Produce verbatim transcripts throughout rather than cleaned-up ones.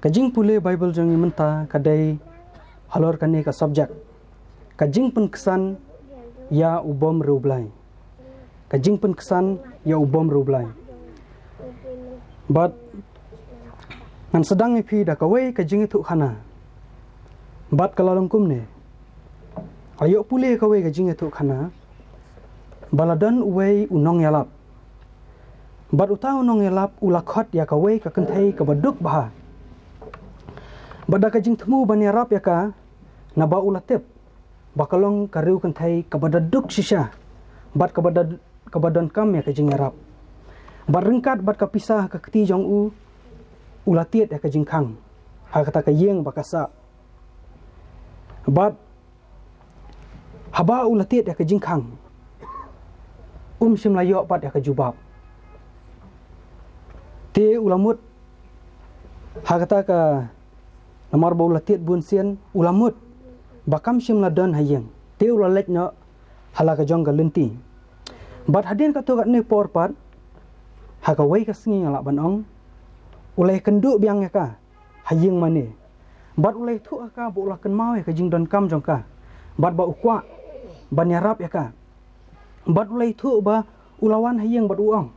Ka jingpule Baibl jong ngi mynta ka dei halor kane ka subject. Ka jingpynksan ïa u bym riewblei. Ka jingpynksan ïa u bym riewblei. Bad ngan sdang ïa phi da kawei ka jingïathuhkhana. Bad ka la long kumne. Ïoh pule kawei ka jingïathuhkhana. Ba la don uwei u nongïalap. Bad uta u nongïalap u la khot ïa kawei ka kynthei kaba duk bha. Bad da ka jingthmu ban ïarap ïa ka, naba u la tip ba ka long ka riew kynthei kaba da duk shisha. Bad kaba da, kaba donkam ïa ka jingïarap. Bad ryngkat bad ka pisa ha ka kti jong u, u la tied ïa ka jingkhang ha kata ka ïing ba ka sah. Bad haba u la tied ïa ka jingkhang, um shym la ïoh pat ïa ka jubab. Te u la mut ha kata ka, namar ba u la tied bun sien, u la mut ba kam shym la don ha ïing. Te u la leit noh ha la ka jong ka lynti. Bad hadien katto katne por pat, ha kawei ka sngi nga lah ban ong, u la ïakynduh biang ïa ka ha ïing mane. Bad u la ïathuh ha ka ba u la kynmaw ïa ka jingdonkam jong ka. Bad ba u kwah ban ïarap ïa ka. Bad u la ïathuh ba u la wan ha ïing bad u ong,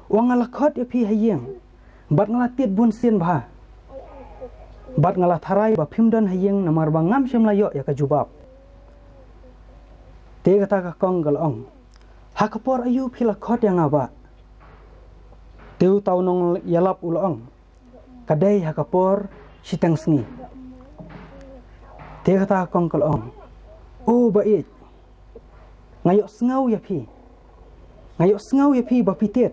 u ong, nga la khot ïa phi ha ïing. Bad nga la tied bun sien bha. Bad nga la tharai ba phim don ha ïing namar ba ngam shym la ïoh ïa ka jubab. Te kata ka kong ka la ong, ha ka por aïu phi la khot ïa nga bah? Te uta u nongïalap u la ong, ka dei ha ka por shiteng sngi. Te kata ka kong ka la ong, o bah ïeit, nga ïohsngew ïa phi. Nga ïohsngew ïa phi ba phi tied.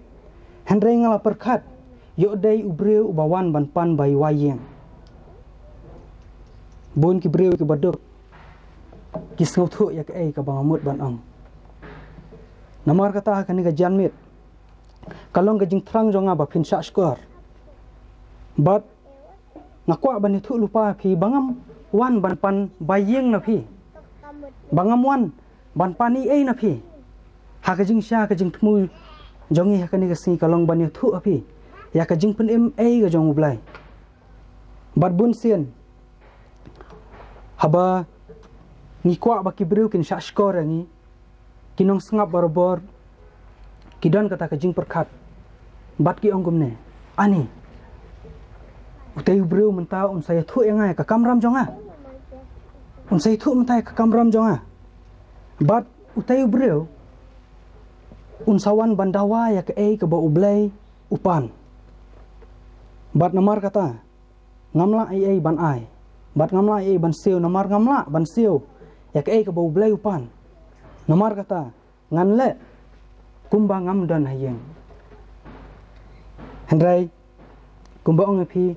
Hynrei nga la pyrkhat, ïoh dei u briew uba wan ban pan bai wai ïing. Bun ki briew kiba duk ki sngewthuh ïa kaei kaba nga mut ban ong. Namar kata ha kane ka janmiet, ka long ka jingthrang jong nga ba phin shah shkor. Bad nga kwah ban ïathuh lypa ïa phi ba ngam wan ban pan bai ïing na phi. Ba ngam wan ban pan ei ei na phi. Ha ka jingshisha ka jingthmu jong ngi ha kane ka sngi ka long ban ïathuh ïa phi ïa ka jingpynim ei ka jong U Blei. Bad bun sien, haba ngi kwah ba ki briew kin shah shkor ïa ngi, ki nongsngap barabor ki don kata ka jingpyrkhat. Bad ki ong kumne, ani, utei u briew mynta un sa ïathuh ïa nga ïa ka kamram jong nga. Un sa ïathuh mynta ïa ka kamram jong nga. Bad utei u briew un sa wan ban dawa ïa kaei kaba U Blei u pan. Bad namar kata, ngam lah ei ei ban ai. Bad ngam lah ei ei ban siew, namar ngam lah ban siew ïa kaei kaba U Blei u pan. Namar kata, ngan leh kumba ngam don ha ïing. Hynrei kumba ong ïa phi,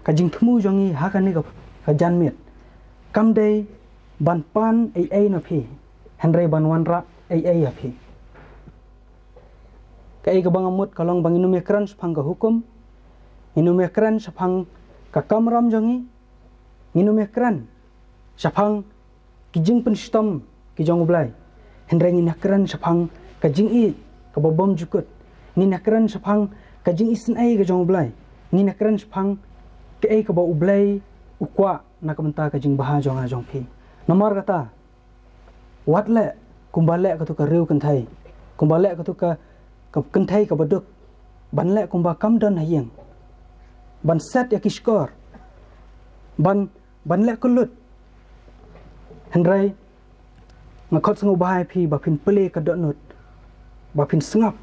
ka jingthmu jong ngi ha kane ka, ka janmiet kam dei ban pan ei ei na phi, hynrei ban wanrah ei ei ïa phi. Kaei kaba nga mut ka long ba ngin ym ïakren shaphang ka hukum, ngin ym ïakren shaphang ka kamram jong ngi, ngin ym ïakren shaphang ki jingpynshitom ki jong U Blei. Hynrei ngin ïakren shaphang ka jingïeit kaba bymjukut. Ngin ïakren shaphang ka jingisynei ka jong U Blei. Ngin ïakren shaphang kaei kaba U Blei u kwah na ka bynta ka jingbha jong nga jong phi. Namar kata, wat leh kumba leh katu ka riew kynthei, kumba leh katu ka, ka kynthei kaba duk, ban leh kumba kam don ha ïing, ban set ïa ki shkor, ban, ban leh kyllut. Hynrei nga khot sngewbha ïa phi ba phin plie ka dohnud, ba phin sngap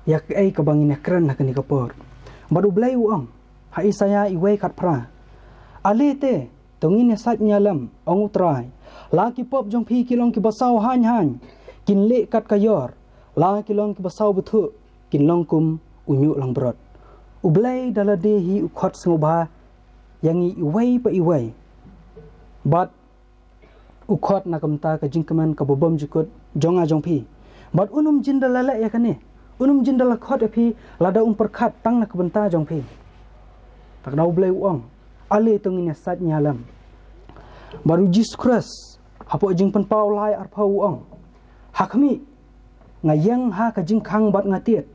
ïa kaei kaba ngin ïakren ha kane ka por. Bad U Blei u ong ha Isaïah wei khatphra, ale te, to ngin ïasaid ñialem, ong U Trai. La ki pop jong phi ki long kiba saw haiñ haiñ, kin lieh kat ka ïor. La ki long kiba saw bthuh, kin long kum u ñiuh langbrot. U Blei da lade hi u khot sngewbha ïa ngi iwei pa iwei. Bad u khot na ka bynta ka jingkmen kaba bymjukut jong nga jong phi. Bad un ym jin da la leh ïa kane. Un ym jin da la khot ïa phi lada um pyrkhat tang na ka bynta jong phi. Te ka daw U Blei u ong, ale to ngin ïasaid ñialem. Bad U Jisu Khrist hapoh Jingpynpaw lai arphew u ong, ha khmih, nga ïeng ha ka jingkhang bad nga tied.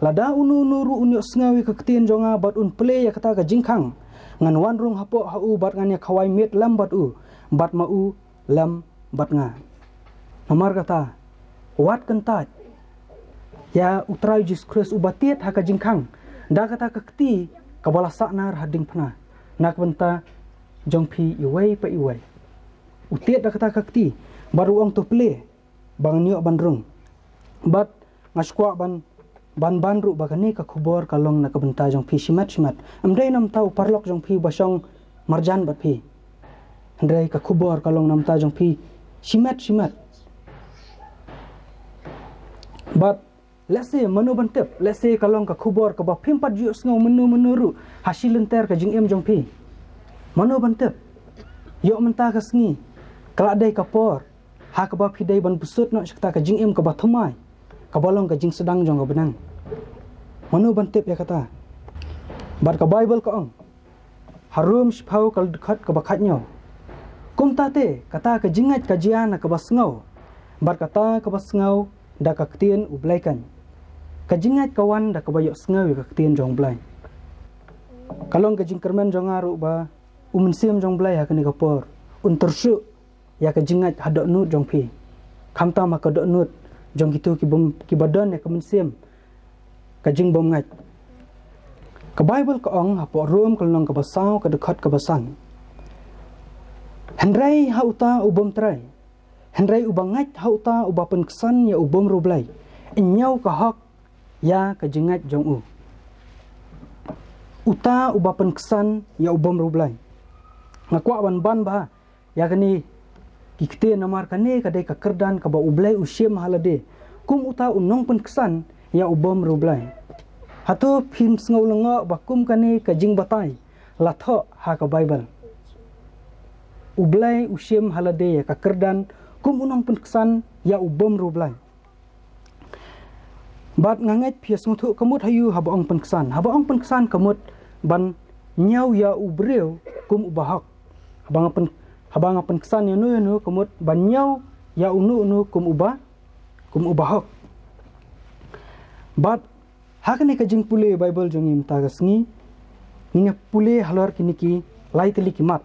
Lada uno uno ruh un ïohsngew ïa ka ktien jong nga bad un plie ïa kata ka jingkhang, ngan wan rung hapoh ha u bad ngan ïa khawai miet lem bad u, bad ma u lem bad nga. Namar kata, wat kyntait ïa U Trai Jisu Khrist uba tied ha ka jingkhang da kata ka kti kaba la sah nar ha diengphna na ka bynta jong phi iwei pa iwei. U tied da kata ka kti bad u ong, to plie ba ngan ïoh ban rung. Bad nga sngewkwah ban ban ban ruh ba kane ka khubor ka long na ka bynta jong phi shimet shimet. Ym dei na bynta u paralok jong phi ba shong marjan bad phi, hynrei ka khubor ka long na bynta jong phi shimet shimet. Bad lehse mano ban tip, lehse ka long ka khubor kaba phim pat ju ïohsngew mynno mynno ruh ha shi lynter ka jingim jong phi. Mano ban tip, ïoh mynta ka sngi ka la dei ka por ha kaba phi dei ban bsut noh sha kata ka jingim kaba thymmai, kaba long ka jingsdang jong ka bneng. Mano ban tip ïa kata? Bad ka Baibl ka ong ha Rom shiphew, ka dkhot kaba khathynñiew, kumta te kata ka jingngeit ka jia na kaba sngew, bad kata kaba sngew da ka ktien U Blei kan. Ka jingngeit ka wan da kaba ïohsngew ïa ka ktien jong U Blei. Ka long ka jingkyrmen jong nga ruh ba U Mynsiem jong U Blei ha kane ka por un tyrshuh ïa ka jingngeit ha dohnud jong phi, khamtam ha ka dohnud jong kito ki bym, kiba don ïa ka mynsiem ka jingbymngeit. Ka Baibl ka ong hapoh Rom ka lynnong kaba saw, ka dkhot kaba san, hynrei ha uta u bym trei, hynrei uba ngeit ha uta uba pynksan ïa u bymrew Blei, yn ñiew ka hok ïa ka jingngeit jong u. Uta uba pynksan ïa u bymrew Blei. Nga kwah ban ban bha ïa kane ki ktien namar kane ka dei ka kyrdan kaba U Blei u shim ha lade kum uta u nongpynksan ïa u bymrew Blei. Hato phin sngew lyngngoh ba kum kane ka jingbatai la thoh ha ka Baibl? U Blei u shim ha lade ïa ka kyrdan kum u nongpynksan ïa u bymrew Blei. Bad nga ngeit phi ïa sngewthuh ka mut ha ïu haba ong pynksan. Haba ong pynksan ka mut ban ñiew ïa u briew kum uba hok. Haba nga pyn, haba nga pynksan ïa uno ïa uno ka mut ban ñiew ïa uno uno kum uba, kum uba hok. Bad ha kane ka jingpule Baibl jong ngi mynta ka sngi, ngin ïa pule halor kine ki lai tylli ki mat.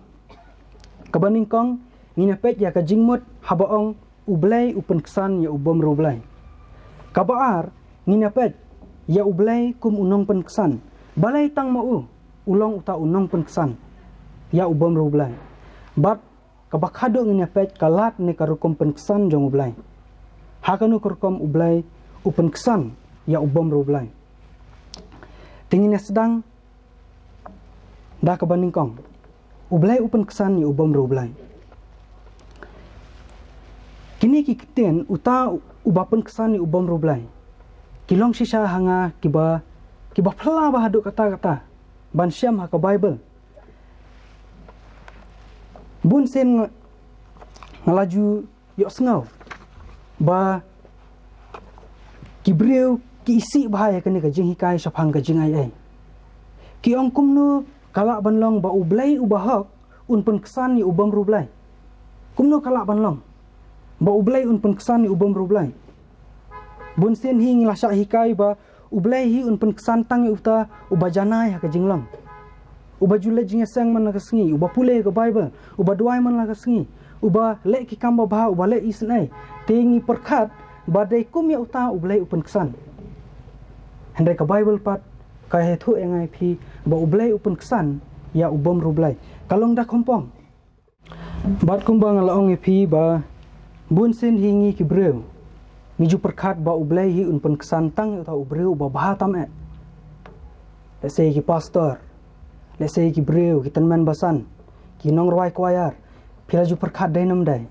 Kaba nyngkong, ngin ïa peit ïa ka jingmut haba ong U Blei u pynksan ïa u bymrew Blei. Kaba ar, ngin ïa peit ïa U Blei kum u nongpynksan. Balei tang ma u u long uta u nongpynksan ïa u bymrew Blei? Bad kaba khadduh, ngin ïa peit ka lad ne ka rukom pynksan jong U Blei. Ha kano ka rukom U Blei u pynksan ïa u bymrew Blei? Te ngin ïa sdang da kaba nyngkong, U Blei u pynksan ïa u bymrew Blei. Kine ki ktien uta uba pynksan ïa u bymrew Blei ki long shisha ha nga kiba, kiba phylla bha haduh katta katta ban shem ha ka Baibl. Bun sien nga, nga la ju ïohsngew ba ki briew ki isih bha ïa kane ka jinghikai shaphang ka jingai ei. Ki ong, kumno ka lah ban long ba U Blei uba hok un pynksan ïa u bymrew Blei? Kumno ka lah ban long ba U Blei un pynksan ïa u bymrew Blei? Bun sien hi ngi la shah hikai ba U Blei hi un pynksan tang ïa uta uba janai ha ka jinglong, uba ju leit jingïaseng man la ka sngi, uba pule ka Baibl, uba duwai man la ka sngi, uba leh ki kam babha, uba leh isynei. Te ngi pyrkhat ba dei kum ïa uta U Blei u pynksan. Hynrei ka Baibl pat ka ïathuh ïa nga ïa phi ba U Blei u pynksan ïa u bymrew Blei. Ka long da khumpong. Bad kumba nga la ong ïa phi ba bun sien hi ngi ki briew ngi ju pyrkhat ba U Blei hi un pynksan tang ïa uta u briew uba bha tam eh. Lehse ki pastor, lehse ki briew ki tymmen basan, ki nongrwai choir. Phi la ju pyrkhat dei nam dei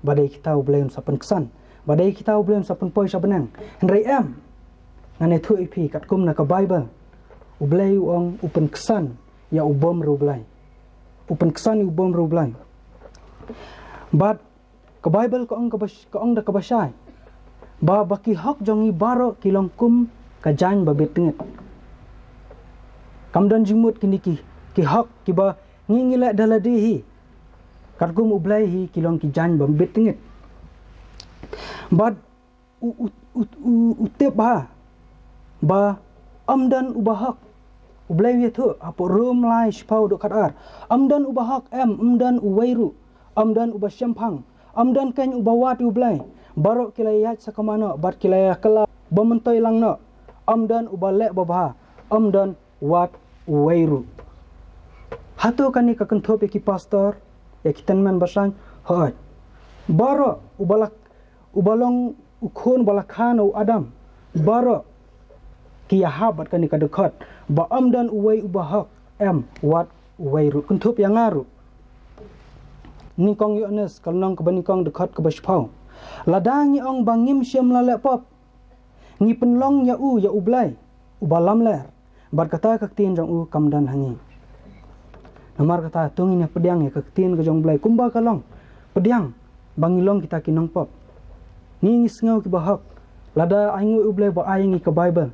ba dei kita U Blei un sa pynksan, ba dei kita U Blei un sa pynpoi sha bneng? Hynrei em, ngan ïathuh ïa phi katkum na ka Baibl, U Blei u ong u pynksan ïa u bymrew Blei. U pynksan ïa u bymrew Blei. Bad ka Baibl ka ong kaba sh-, ka ong da kaba shai ba, ba ki hok jong ngi baroh ki long kum ka jaiñ ba bit tngit. Kam don jingmut kine ki, ki hok kiba ngi, ngi leh da lade hi, katkum U Blei hi ki long ki jaiñ ba bit tngit. Bad u, u, u, u, u tip bha ba Ym don uba hok. U Blei u ïathuh hapoh Rom lai shiphew dkhot ar. Ym don uba hok, em, ym don uwei ruh. Ym don uba shemphang. Ym don keiñ uba wad ïa U Blei. Baroh ki la ïaid sa kama noh bad ki la ïa kylla ba myntoi lang noh. Ym don uba leh babha. Ym don wat uwei ruh. Hato kane ka kynthup ïa ki pastor, ïa ki tymmen basan? Hooid. Baroh uba la, uba long u khun ba la kha na u Adam. Baroh ki ïahap bad kane ka dkhot ba ym don uwei uba hok, em, wat uwei ruh. Kynthup ïa nga ruh. Nyngkong Ïoannis ka lynnong kaba nyngkong dkhot kaba shiphew. Lada ngi ong ba ngim shym la leh pop, ngi pynlong ïa u, ïa U Blei uba lamler, bad kata ka ktien jong u kam don ha ngi. Namar kata to ngin ïa pdiang ïa ka ktien ka jong U Blei kumba ka long. Pdiang ba ngi long kita ki nongpop. Ngi, ngi sngew kiba hok. Lada ainguh U Blei ba ai ngi ka Baibl,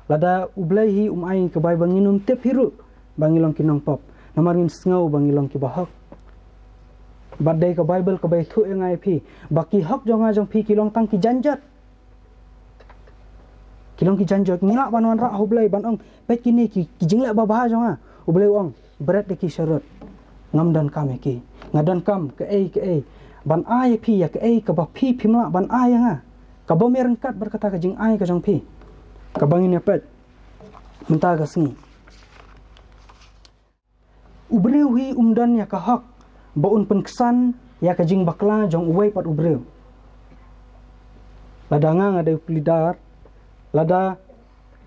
lada U Blei hi um ai ngi ka Baibl, ngin ym tip hi ruh ba ngi long ki nongpop. Namar ngin sngew ba ngi long kiba hok. Bad dei ka Baibl kaba ïathuh ïa nga ïa phi ba ki hok jong nga jong phi ki long tang ki janjot. Ki long ki janjot. Ngi lah ban wanrah ha U Blei ban ong, peit kine ki, ki jingleh babha jong nga. U Blei u ong, bret da ki sharud. Ngam donkam ïa ki. Nga donkam kaei kaei ban ai ïa phi, ïa kaei kaba phi phim lah ban ai ïa nga. Kaba me ryngkat bad kata ka jingai ka jong phi. Kaba ngin ïa peit mynta ka sngi. U briew hi um don ïa ka hok ba un pynksan ïa ka jingbakla jong uwei pat u briew. Lada nga, nga dei u plie dar, lada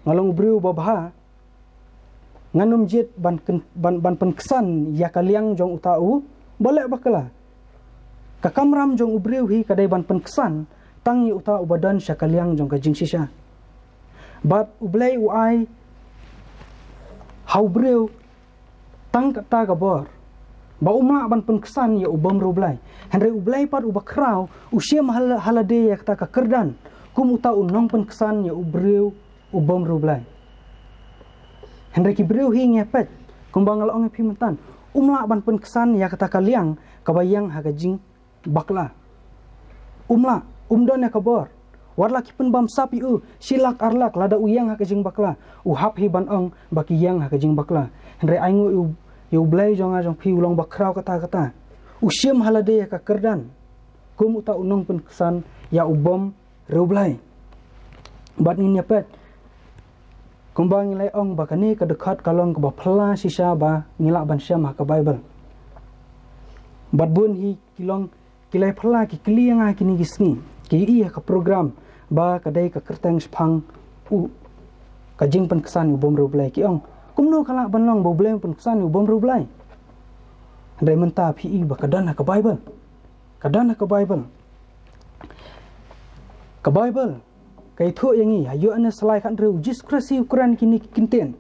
nga long u briew babha, ngan ym jied ban kyn-, ban, ban pynksan ïa ka liang jong uta uba leh bakla. Ka kamram jong u briew hi ka dei ban pynksan tang ïa uta uba don sha ka liang jong ka jingshisha. Bad U Blei u ai ha u briew tang kata ka bor ba um lah ban pynksan ïa u bym riewblei. Hynrei U Blei pat uba khraw u shim ha la-, ha lade ïa kata ka kyrdan kum uta u nongpynksan ïa u briew u bym riewblei. Hynrei ki briew hi, ngi peit, kumba nga la ong ïa phi mynta, um lah ban pynksan ïa kata ka liang kaba ïeng ha ka jing bakla. Um lah, um don ïa ka bor. Wat la ki pynbamsap ïa u shi lak ar lak, lada u ïeng ha ka jingbakla, u hap hi ban ong ba ki ïeng ha ka jingbakla. Hynrei ainguh ïa u, ïa U Blei jong nga jong phi, u long ba khraw katta katta. U shim ha lade ïa ka kyrdan kum uta u nongpynksan ïa u bym riewblei. Bad ngin ïa peit, kumba ngi la ong, ba kane ka dkhot ka long kaba phylla shisha ba ngi lah ban shem ha ka Baibl. Bad bun hi ki long, ki la phylla, ki kylli ïa nga kine ki sngi, ki ïohi ha ka program ba ka dei ka kyrteng shaphang u, ka jingpynksan ïa u bym riewblei. Ki ong, kumno ka lah ban long ba U Blei un pynksan ïa u bym riewblei? Hynrei mynta phi i ba ka don ha ka Baibl. Ka don ha ka Baibl. Ka Baibl ka ïathuh ïa ngi, ha Ïoannis lai khathynriew, U Jisu Khrist hi u kren kine ki kyntien: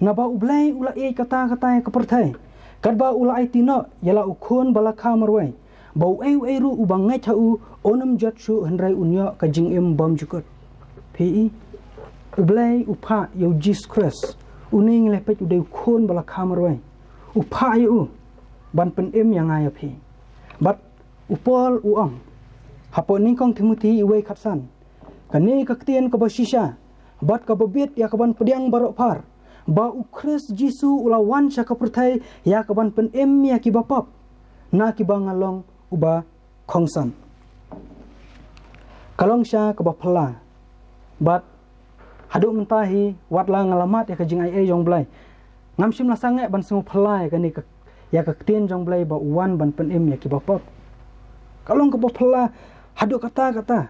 Naba U Blei u la ïeit katta katta ïa ka pyrthei, katba u la aiti noh ïa la u Khun ba la kha marwei, ba uei uei ruh uba ngeit ha u un ym jot shuh, hynrei un ïoh ka jingim bymjukut. Phi i, U Blei u phah ïa U Jisu Khrist. Une ngi la peit u dei u Khun ba la kha marwei. U phah ïa u ban pynim ïa nga ïa phi. Bad u Paul u ong hapoh Nyngkong Timothi wei khatsan: Kane ka ktien kaba shisha bad kaba bit ïa kaban pdiang baroh phar, ba U Khrist Jisu u la wan sha ka pyrthei ïa kaban pynim ïa kiba pop, na kiba nga long uba kongsan. Ka long shisha kaba phylla. Bad haduh mynta hi, wat la nga la mad ïa ka jingaiei jong U Blei, ngam shym la sangeh ban sngew phylla ïa kane ka, ïa ka ktien jong U Blei ba u wan ban pynim ïa kiba pop. Ka long kaba phylla haduh katta katta.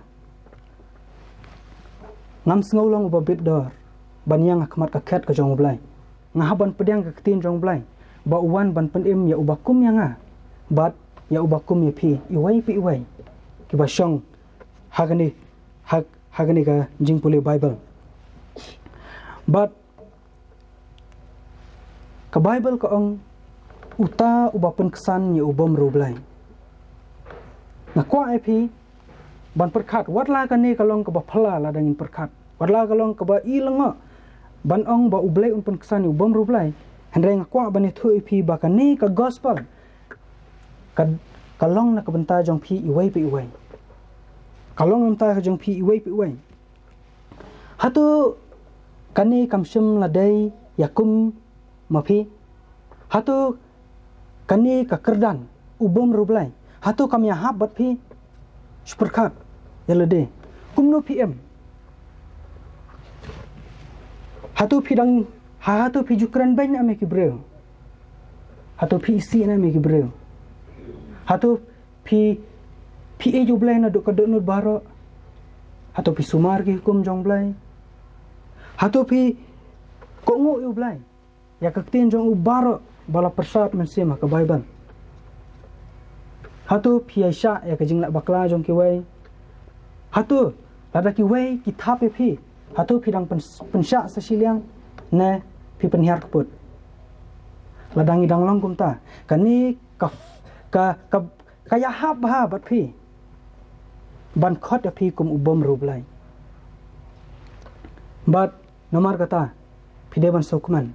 Ngam sngew long uba bit dor ban ïeng ha khmat ka khet ka jong U Blei. Nga hap ban pdiang ka ktien jong U Blei ba u wan ban pynim ïa uba kum ïa nga bad ïa uba kum ïa phi, iwei pa iwei kiba shong ha kane, ha, ha kane ka jingpule Baibl. Bad ka Baibl ka ong, uta uba pynksan ïa u bym riewblei. Nga kwah ïa phi ban pyrkhat, wat la kane ka long kaba phylla lada ngin pyrkhat, wat la ka long kaba i lyngngoh ban ong ba U Blei un pynksan ïa u bym riewblei, hynrei nga kwah ban ïathuh ïa phi ba kane ka gospel ka, ka long na ka bynta jong phi iwei pa iwei. Ka long na ka bynta jong phi iwei pa iwei. Hato Kane kam shym la dei ïa kum ma phi. Hato kane ka kyrdan u bym riewblei, hato kam ïahap bad phi? Shu pyrkhat ïa lade. Kumno phi im? Hato phi dang, ha, hato phi ju kren beiñ ne em ïa ki briew? Hato phi isih ne em ïa ki briew? Hato phi, phi ïeit ïa u Blei naduh ka dohnud baroh? Hato phi sumar ki hukum jong u Blei? Hato phi kohnguh ïa u Blei ïa ka ktien jong u baroh ba la pyrshah mynsiem ha ka Baibl? Hato phi ïaishah ïa ka jingleh bakla jong kiwei? Hato lada kiwei ki thap ïa phi, hato phi dang pyn-, pynshah sa shiliang ne phi pynhiar kput? Lada ngi dang long kumta, kane ka, ka, ka, ka ïahap bha bad phi ban khot ïa phi kum u bym riewblei. Bad namar kata, phi dei ban sngewkmen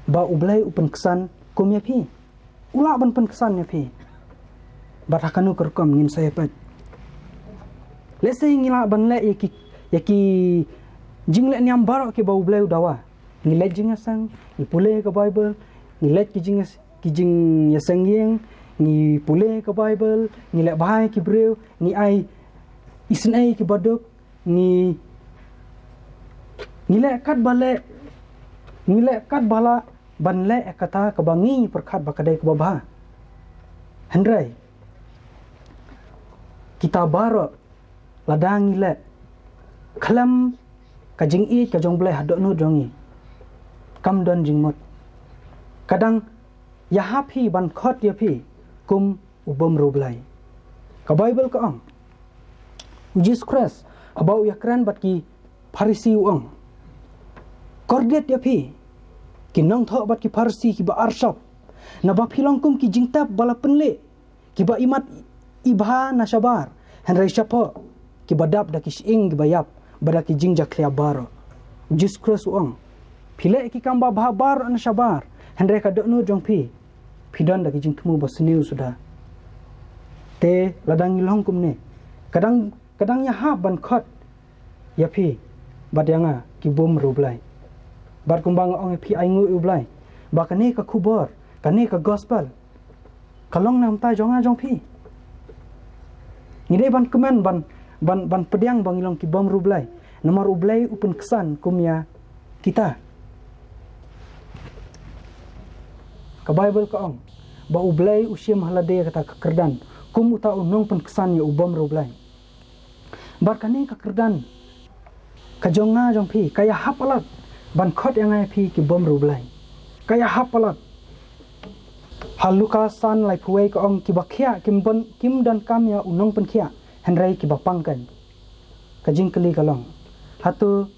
ba u Blei u pynksan kum ïa phi. U lah ban pynksan ïa phi. Bad ha kano ka rukom ngin sa ïa peit? Lehse ngi lah ban leh ïa ki, ïa ki jingleh niam baroh kiba u Blei u dawa. Ngi leit jingïaseng, ngi pule ka Baibl, ngi leit ki jing, ki jingïaseng ïing, ngi pule ka Baibl, ngi leh bha ïa ki briew, ngi ai isynei ïa kiba duk, ngi, ngi leh katba leh, ngi leh katba lah ban leh ïa kata kaba ngi pyrkhat ba ka dei kaba bha. Hynrei kita baroh, lada ngi leh khlem ka jingïeit ka jong u Blei ha dohnud jong ngi, kam don jingmut. Ka dang ïahap hi ban khot ïa phi kum u bym riewblei. Ka Baibl ka ong, u Jisu Khrist haba u ïakren bad ki Pharisi u ong, kordit ïa phi ki nongthoh bad ki Pharisi kiba arsap, naba phi long kum ki jingtep ba la pynlih, kiba imat ibha na shabar, hynrei shapoh kiba dap da ki shyieng kiba ïap bad da ki jingjakhlia baroh. U Jisu Khrist u ong, phi leh ki kam babha baroh na shabar, hynrei ka dohnud jong phi, phi don da ki jingthmu ba sniew suda. Te lada ngi long kumne, ka dang, ka dang ïahap ban khot ïa phi bad ïa nga ki bym riewblei. Bad kumba nga ong ïa phi, ainguh ïa u Blei ba kane ka khubor, kane ka gospel, ka long na ka bynta jong nga jong phi. Ngi dei ban kmen, ban, ban, ban pdiang ba ngi long ki bym riewblei, namar u Blei u pynksan kum ïa kita. Ka Baibl ka ong ba u Blei u shim ha lade kata ka kyrdan kum uta u nongpynksan ïa u bym riewblei. Bad kane ka kyrdan ka jong nga jong phi, ka ïahap palat ban khot ïa nga ïa phi ki bym riewblei. Ka ïahap palat. Ha Lukas san laiphew wei ka ong, kiba khiah kim don, kim donkam ïa u nongpynkhiah, hynrei kiba pang keiñ. Ka jingkylli ka long, hato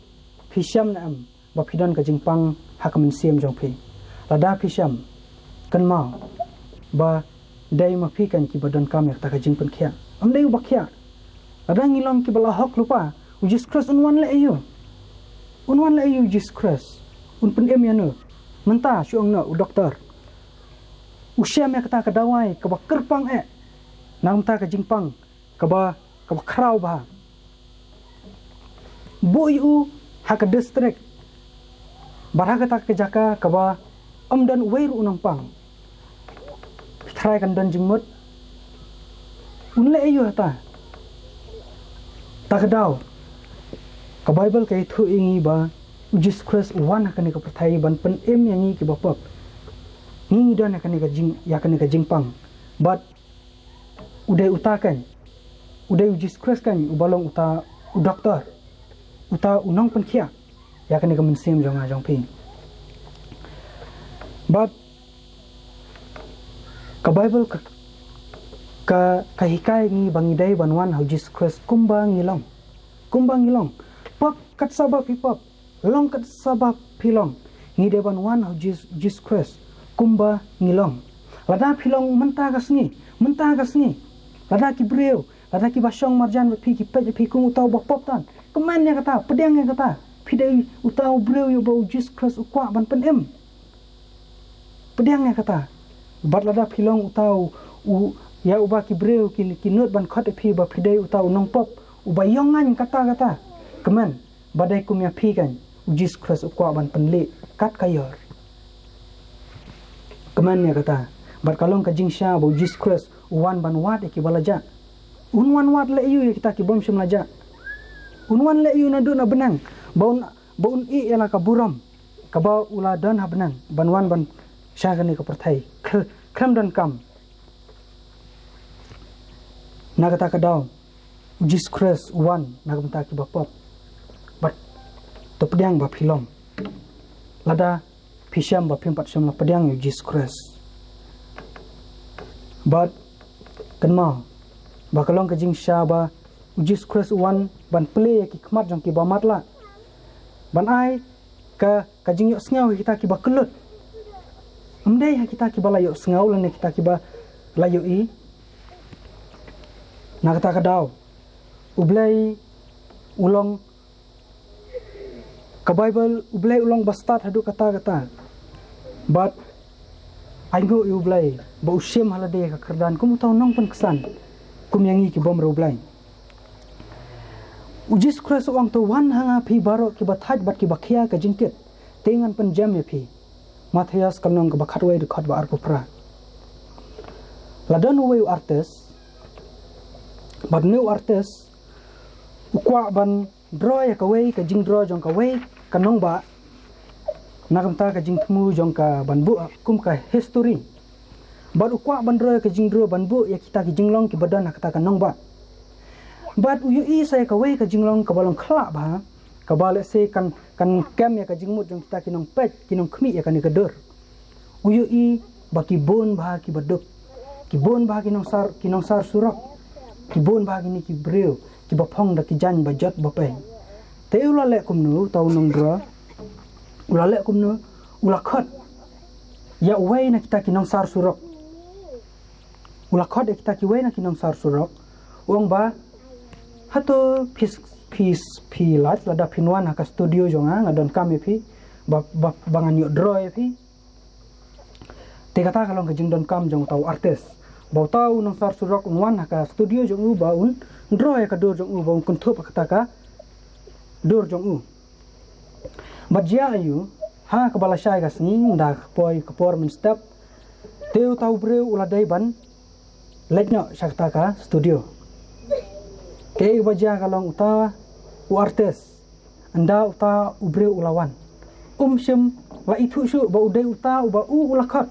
phi shem ne em ba phi don ka jingpang ha ka mynsiem jong phi? Lada phi shem, kynmaw ba dei ma phi keiñ kiba donkam ïa kata ka jingpynkhiah, ym dei uba khiah. Lada ngi long kiba la hok lypa, u Jisu Khrist un wan leh aïu? Un wan leh aïu u Jisu Khrist? Un pynim ïano? Mynta shu ong noh u doktor, u shem ïa kata ka dawai kaba kyrpang eh na ka bynta ka jingpang kaba, kaba khraw bha. Buh ïa u ha ka district bad ha kata ka jaka kaba ym don uwei ruh u nongpang. Phi tharai kan don jingmut? Un leh aïu hata? Ta ka daw, ka Baibl ka ïathuh ïa ngi ba u Jisu Khrist u wan ha kane ka pyrthei ban pynim ïa ngi kiba pop. Ngi ngi don ïa kane ka jing, ïa kane ka jingpang. Bad u dei uta keiñ, u dei u Jisu Khrist keiñ uba long uta u doktor, uta u nongpynkhiah ïa kane ka mynsiem jong nga jong phi. Bad ka Baibl ka, ka, ka hikai ngi ba ngi dei ban wan ha u Jisu Khrist kumba ngi long. Kumba ngi long. Pop kat sa ba phi pop, long kat sa ba phi long, ngi dei ban wan ha u Jis-, Jisu Khrist kumba ngi long. Lada phi long mynta ka sngi, mynta ka sngi, lada ki briew, lada kiba shong marjan bad phi ki peit ïa phi kum uta uba pop tan, kmen ïa kata, pdiang ïa kata. Phi dei uta u briew ïa uba u Jisu Khrist u kwah ban pynim. Pdiang ïa kata. Bad lada phi long uta u, u, ïa uba ki briew ki, ki nud ban khot ïa phi ba phi dei uta u nongpop uba ïong ngaiñ katta katta, kmen ba dei kum ïa phi keiñ U Jisu Khrist u kwah ban pynleh kat ka ïor. Kmen ïa kata. Bad ka long ka jingshisha ba u Jisu Khrist u wan ban wad ïa kiba la jah. Un wan wad leh ïa u ïa kita ki bym shym la jah. Un wan leh ïa u naduh na bneng. Ba un, ba un ïeh ïa la ka burom kaba u la don ha bneng ban wan ban sha kane ka pyrthei. Khlem, khlem donkam. Na kata ka daw u Jisu Khrist u wan na ka bynta kiba pop. Bad to pdiang ba phi long. Lada phi shem ba phim pat shem la pdiang ïa u Jisu Khrist. Bad kynmaw ba ka long ka jingshisha ba u Jisu Khrist u wan ban plie ïa ki khmat jong kiba matlah. Ban ai ka, ka jingïohsngew ha kita kiba kyllut. Ym dei ha kita kiba la ïohsngew lane kita kiba la ïohi. Na kata ka daw u Blei u long ka Baibl, u Blei u long ba stad haduh katta katta. Bad ai nguh ïa u Blei ba u shim ha lade ka kyrdan kum uta u nongpynksan kum ïa ngi ki bym riewblei. U Jisu Khrist u ong, to wan ha nga phi baroh kiba thait bad kiba khia ka jingkit, te ngan pynjem ïa phi. Mathaios ka lynnong kaba khatwei dkhot ba arphew phra. La don uwei u artist, bad une u artist u kwah ban draw ïa kawei ka jingdraw jong kawei ka nongbah. Na ka bynta ka jingthmu jong ka ban buh kum ka history. Bad u kwah ban draw ïa ka jingdraw ban buh ïa kita ki jinglong kiba don ha kata ka nongbah. Bad u ïohi sa ïa kawei ka jinglong kaba long khlah bha, kaba lehse kan, kan kem ïa ka jingmut jong kita ki nongpeit, ki nongkhmih ïa kane ka dur. U ïohi ba ki bun bha kiba duk, ki bun bha ki nongsar, ki nongsar surok, ki bun bha kine ki briew kiba phong da ki jaiñ ba jot ba pei. Te u la leh kumno uta u nongdraw? U la leh kumno? U la khot ïa uwei na kita ki nongsar surok. U la khot ïa kita kiwei na ki nongsar surok. U ong ba, hato phi, phi, phi lait lada phin wan ha ka studio jong nga, nga donkam ïa phi ba, ba, ba ngan ïoh draw ïa phi. Te kata ka long ka jingdonkam jong uta u artist, ba uta u nongsar surok un wan ha ka studio jong u ba un draw ïa ka dur jong u, ba un kynthup ha kata ka dur jong u. Bad jia aiu, ha kaba la shai ka sngi, ynda ka poi ka por mynstep, te uta u briew u la dei ban leit noh sha kata ka studio. Kaei kaba jia ka long, uta u artist, ynda uta u briew u la wan, um shym la ithuh shuh ba u dei uta uba u, u la khot.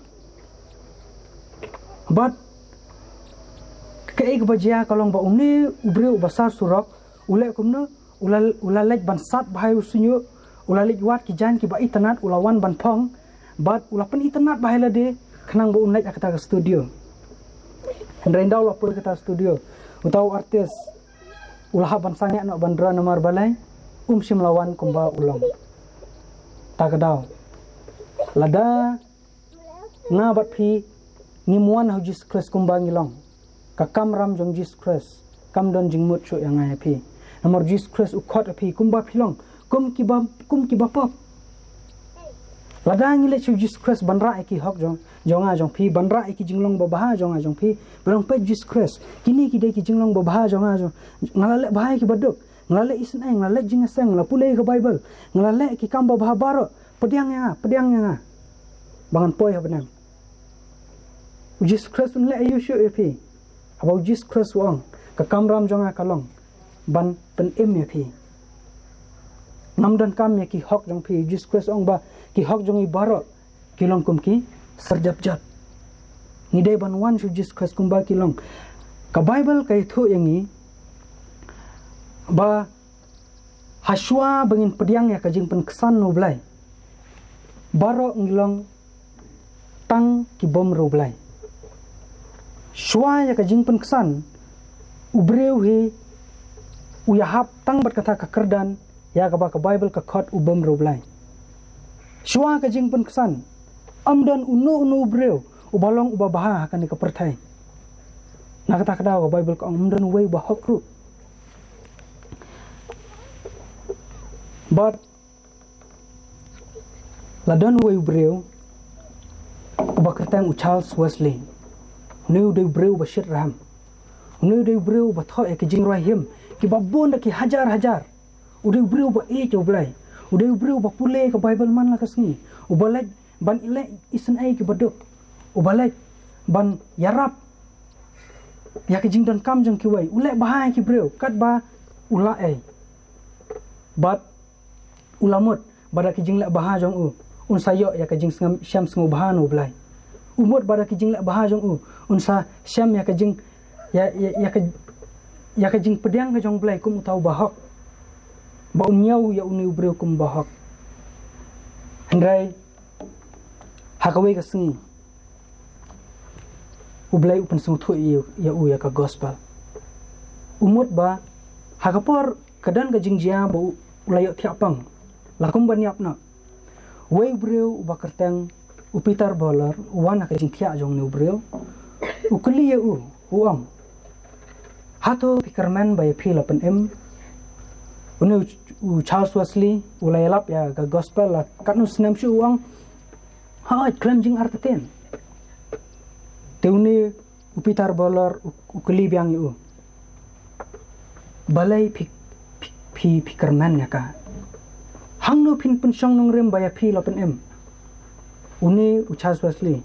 Bad kaei kaba jia ka long ba une u briew uba sar surok u leh kumno? U la, u la leit ban sat bha ïa u shñiuh, u la leit wad ki jaiñ kiba itynnad, u la wan ban phong, bad u la pynitynnad bha ïa lade khnang ba un leit ha kata ka studio. Hynrei ynda u la poi kata studio, uta u artist u la hap ban sangeh noh ban draw, namar balei? Um shym la wan kumba u long. Ta ka daw, lada nga bad phi ngim wan ha u Jisu Khrist kumba ngi long, ka kamram jong Jisu Khrist kam don jingmut shuh ïa nga ïa phi. Namar Jisu Khrist u khot ïa phi kumba phi long, kum kiba, kum kiba pop. Lada ngi leit sha u Jisu Khrist ban rah ïa ki hok jong, jong nga jong phi, ban rah ïa ki jinglong babha jong nga jong phi, ban ong, peit Jisu Khrist, kine ki dei ki jinglong babha jong nga jong, nga la leh bha ïa kiba duk, nga la leh isynei, nga la leh jingïaseng, nga la pule ïa ka Baibl, nga la leh ki kam babha baroh, pdiang ïa nga, pdiang ïa nga ba ngan poi ha bneng. U Jisu Khrist un leh aiu shuh ïa phi? Haba u Jisu Khrist u ong, ka kamram jong nga ka long ban pynim ïa phi. Ngam donkam ïa ki hok jong phi. U Jisu Khrist u ong ba ki hok jong ngi baroh ki long kum ki syrjapjap. Ngi dei ban wan sha u Jisu Khrist kumba ki long. Ka Baibl ka ïathuh ïa ngi ba hashwa ba ngin pdiang ïa ka jingpynksan na u Blei, baroh ngi long tang ki bym riewblei. Shuwa ïa ka jingpynksan, u briew hi u ïahap tang bad kata ka kyrdan ïa kaba ka Baibl ka khot u bym riewblei. Shuwa ka jingpynksan, ym don uno uno u briew uba long uba bha ha kane ka pyrthei. Na kata ka daw ka Baibl ka ong ym don uwei uba hok ruh. Bad la don uwei u briew uba kyrteng u Charles Wesley. Une u dei u briew uba shit rhem. Une u dei u briew uba thoh ïa ki jingrwai hymn kiba bun da ki hajar hajar. U dei u briew uba ïeit ïa u Blei. U dei u briew uba pule ka Baibl man la ka sngi. Uba leit ban leh isynei kiba duk. Uba leit ban ïarap ïa ka jingdonkam jong kiwei. U leh bha ïa ki briew katba u lah ei. Bad u la mut ba da ki jingleh bha jong u un sa ïoh ïa ka jingsngam shem sngewbha na U Blei. U mut ba da ki jingleh bha jong u un sa shem ïa ka jing ïa, ïa, ïa ka ïa ka jingpdiang ka jong U Blei kum uta uba hok. Ba un ñiew ïa une u briew kum uba hok. Hynrei ha kawei ka sngi U Blei u pynsngewthuh ïa, ïa u ïa ka gospel. U mut ba ha ka por ka don ka jingjia ba u, u la ïohthiah pang. La kum ban ïap noh. Wei u briew uba kyrteng u Peter Bowler u wan ha ka jingthiah jong une u briew. U kylli ïa u, u ong, hato phi kyrmen ba ïa phi la pynim? Une u, u Charles Wesley u la ïalap ïa ka gospel la katno snem shuh, u ong, hooid, khlem jingartatien. Te une u Peter Bowler u, u kylli biang ïa u, balei phi, phi, phi, phi kyrmen ïa ka? Hangno phin pynshong nongrim ba ïa phi la pynim? Une u Charles Wesley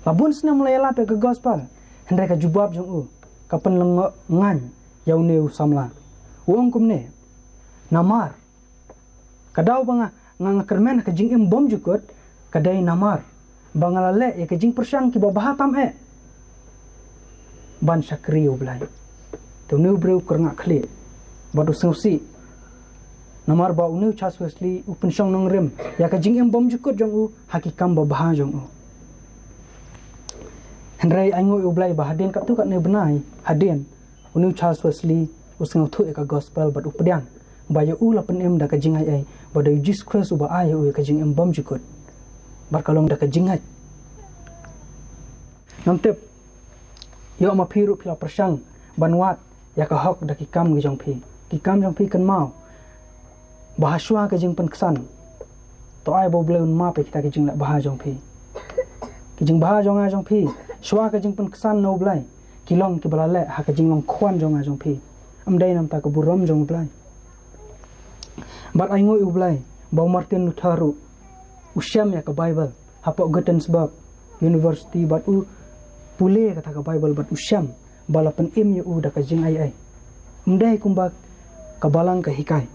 la bun snem la ïalap ïa ka gospel, hynrei ka jubab jong u ka pynlyngngoh ngan ïa une u samla. U ong kumne, namar ka daw ba nga, nga, nga kyrmen ha ka jingim bymjukut ka dei namar ba nga la leh ïa ka jingpyrshang kiba bha tam eh ban shakri U Blei. Te une u briew u kyrngah khlieh bad u sngewsih namar ba une u Charles Wesley u pynshong nongrim ïa ka jingim bymjukut jong u ha ki kam babha jong u. Hynrei ainguh ïa U Blei ba hadien katto katne bnai hadien, une u Charles Wesley u sngewthuh ïa ka gospel bad u pdiang ba ïa u la pynim da ka jingai ei, ba dei u Jisu Khrist uba ai ïa u ïa ka jingim bymjukut. Bad ka long da ka jingngeit. Ngam tip ïoh ma phi ruh phi la pyrshang ban wad ïa ka hok da ki kam ki jong phi. Ki kam jong phi kynmaw ba ha shuwa ka jingpynksan, to ai ba U Blei un map ïa kita ki jingleh bha jong phi. Ki jingbha jong nga jong phi shuwa ka jingpynksan na U Blei ki long kiba la leh ha ka jinglong khwan jong nga jong phi, ym dei namar ka burom jong U Blei. Bad ainguh ïa U Blei ba u Martin Luther ruh u shem ïa ka Baibl hapoh Gutenberg University bad u pule kata ka Baibl bad u shem ba la pynim ïa u da ka jingai ei, ym dei kumba ka balang ka hikai.